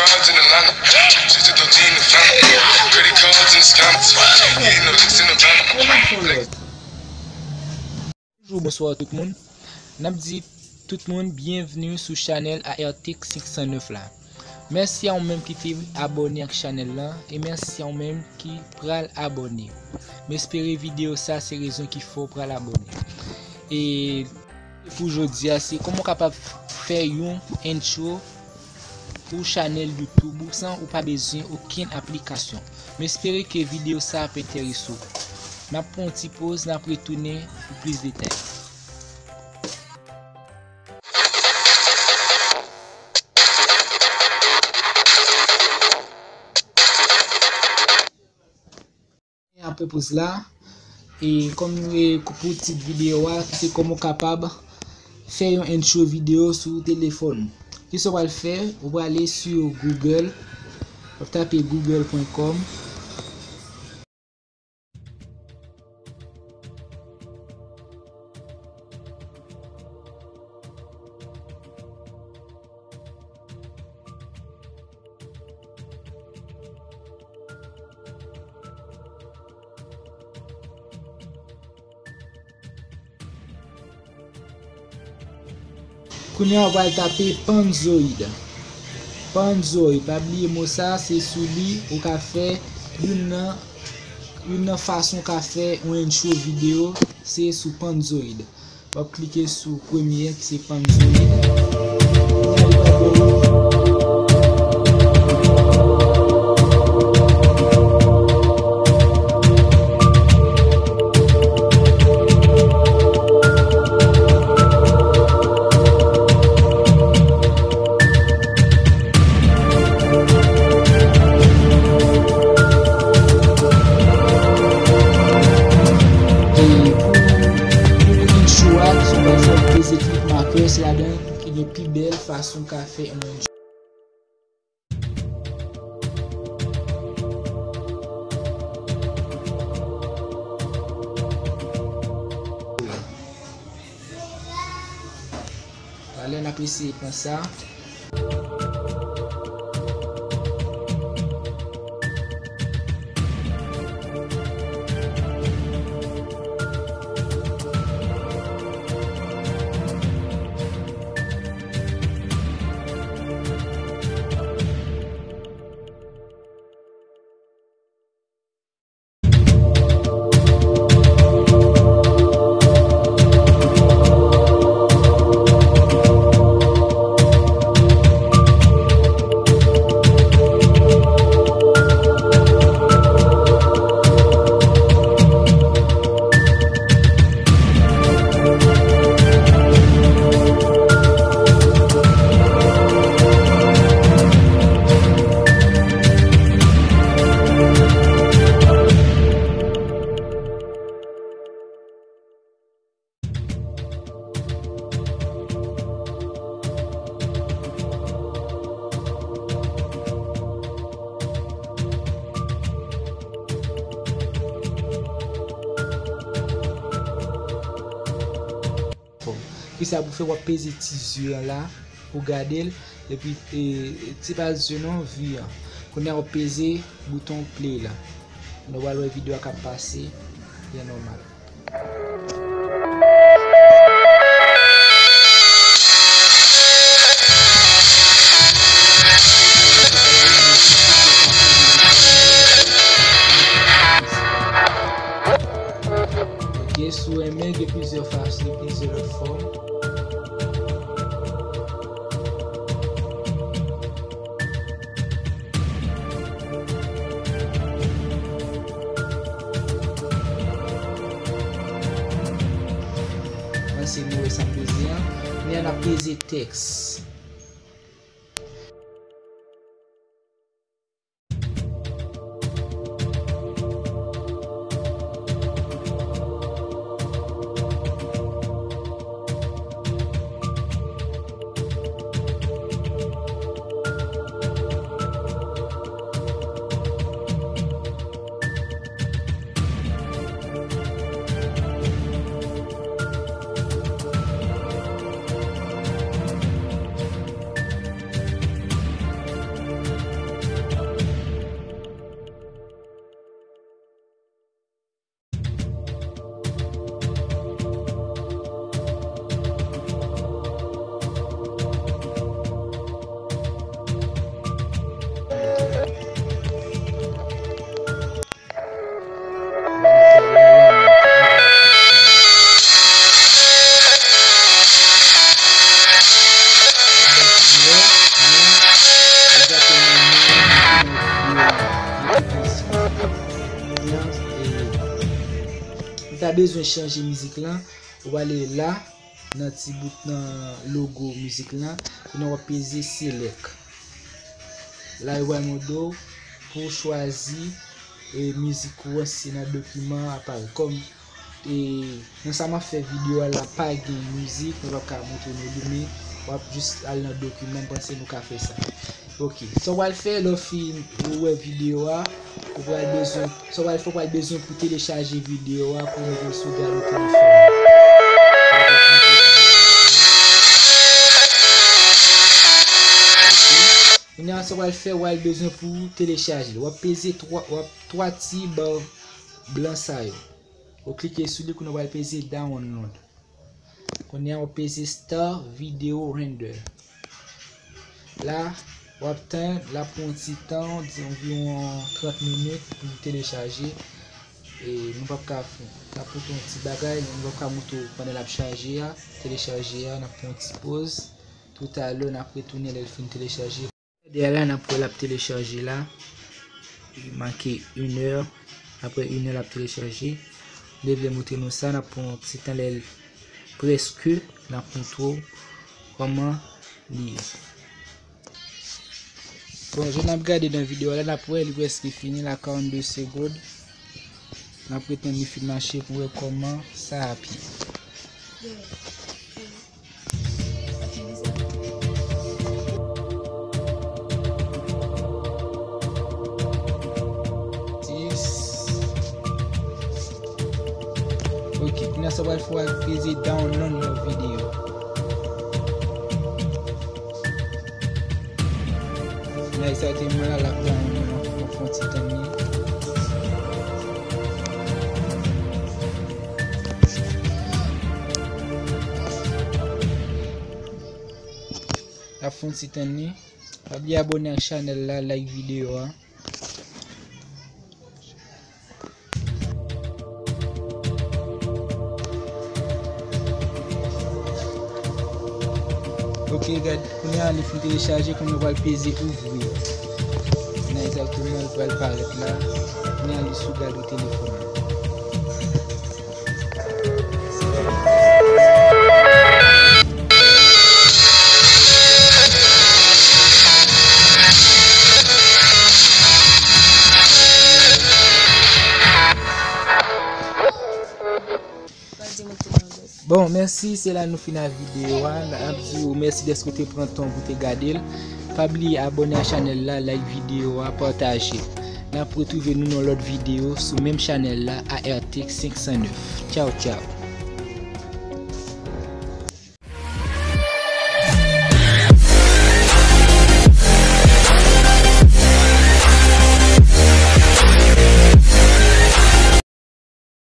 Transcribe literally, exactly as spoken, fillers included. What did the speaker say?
Cards in Atlanta. Just to throw G in the family. Credit cards in the scammers. Hitting no licks in the van. Bonjou, bonswa tout moun. N ap di tout moun byenvni sou chanèl A R T senk san nèf la. Mèsi a ou menm ki te abòne ak chanèl la e mèsi a ou menm ki pral abòne. M espere videyo sa se rezon ki fè w pral abòne. E pou jodi a, se kòman w kapab fè yon intro pou chanèl YouTube ou san ou pa bezwen okenn aplikasyon. M espere ke videyo sa ap enterese w. N ap pran yon ti poz, n ap retounen pou plis detay. Apre poz la, e kòm nou e pou tit videyo a, se kòman w kapab fè yon intro videyo sou telefòn. Kisa w pral fè? Ou prale sou Google, w ap tape google point com. Kounye a, w pral tape Panzoid. Panzoid, pa bliye mo sa, se sou li ou ka fè youn nan, youn nan fason w ka fè yon intro videyo, se sou Panzoid. W ap klike sou premye ki se Panzoid. E pou, pou intro a, sou pral fè w peze clip marker, se ladan ki gen pi bèl fason w ka fè yon intro. Talè n ap eseye pran sa. Kisa pou fè, w ap peze ti zye an la pou gade l, epi, e, se pa zye non, vi an. Kounye a w ap peze bouton play la. Nou pral wè videyo a k ap pase byen nòmal. Ok, si w renmen, gen plizyè fason, gen plizyè lòt fòm. Mwen se mo sa m peze an. Kounye a n ap peze tèks. bezwen chanje mizik lan, ou prale la, nan ti bout nan logo mizik lan, kounye a w ap peze select. La yo pral mande w pou w chwazi, e, mizik ou an, si se nan dokiman a parèt. Kòm, e, nan sa m ap fè videyo a la pa gen mizik, mwen p ap ka montre nou li, men w ap jis al nan dokiman, m panse nou ka fè sa. Ok, sa w pral fè lè w fin ou wè videyo a, ou pral bezwen, sa w pral fè, ou pral bezwen pou telechaje videyo a pou mete l sou gade telefòn. Ok. Kounye a, sa w pral fè, w pral bezwen pou telechaje l. W ap peze twa, w ap twa ti ba blan sa yo. Ou klike sou li, kounye a w pral peze download. Kounye a w peze start video render. La, w ap tann, l ap pran yon ti tan, di anviwon trant minit pou telechaje. E nou p ap ka fè. L ap pran yon ti bagay, nou p ap ka montre w pandan l ap chaje a, telechaje a, n ap pran yon ti poz. Toutalè, n ap retounen lè l fin telechaje. Dèyè la, n ap wè l ap telechaje la. Li make inè. Apre inè, l ap telechaje. M te vle montre nou sa, n ap pran yon ti tan, lè l prèske, n ap montre w kòman li ye. Bon, jan n ap gade nan videyo a la, n ap wè li prèske fini la, karannde segonn. N ap ret tann li fin mache pou wè kòman sa ap ye. Sis. Ok, kounye a sa w pral fè, w pral peze download yon videyo. Kounye a sa te mwen la, l ap download, mwen fè yon ti tan li. L ap fè yon ti tan li. Pa bliye abòne ak chanèl la, like videyo a. Ok, gade, kounye a li fin telechaje, kounye a w pral peze ouvri. Kounye a egzakteman li pral parèt la. Kounye a li sou gade telefòn. Bon, mèsi, se la nou fin ak videyo a. N ap di w mèsi dèske w te pran tan pou te gade l. Pa bliye abòne a chanèl la, like videyo a, pataje. N ap retwouve nou nan lòt videyo sou menm chanèl la, A R T senk san nèf. Tchaw, tchaw.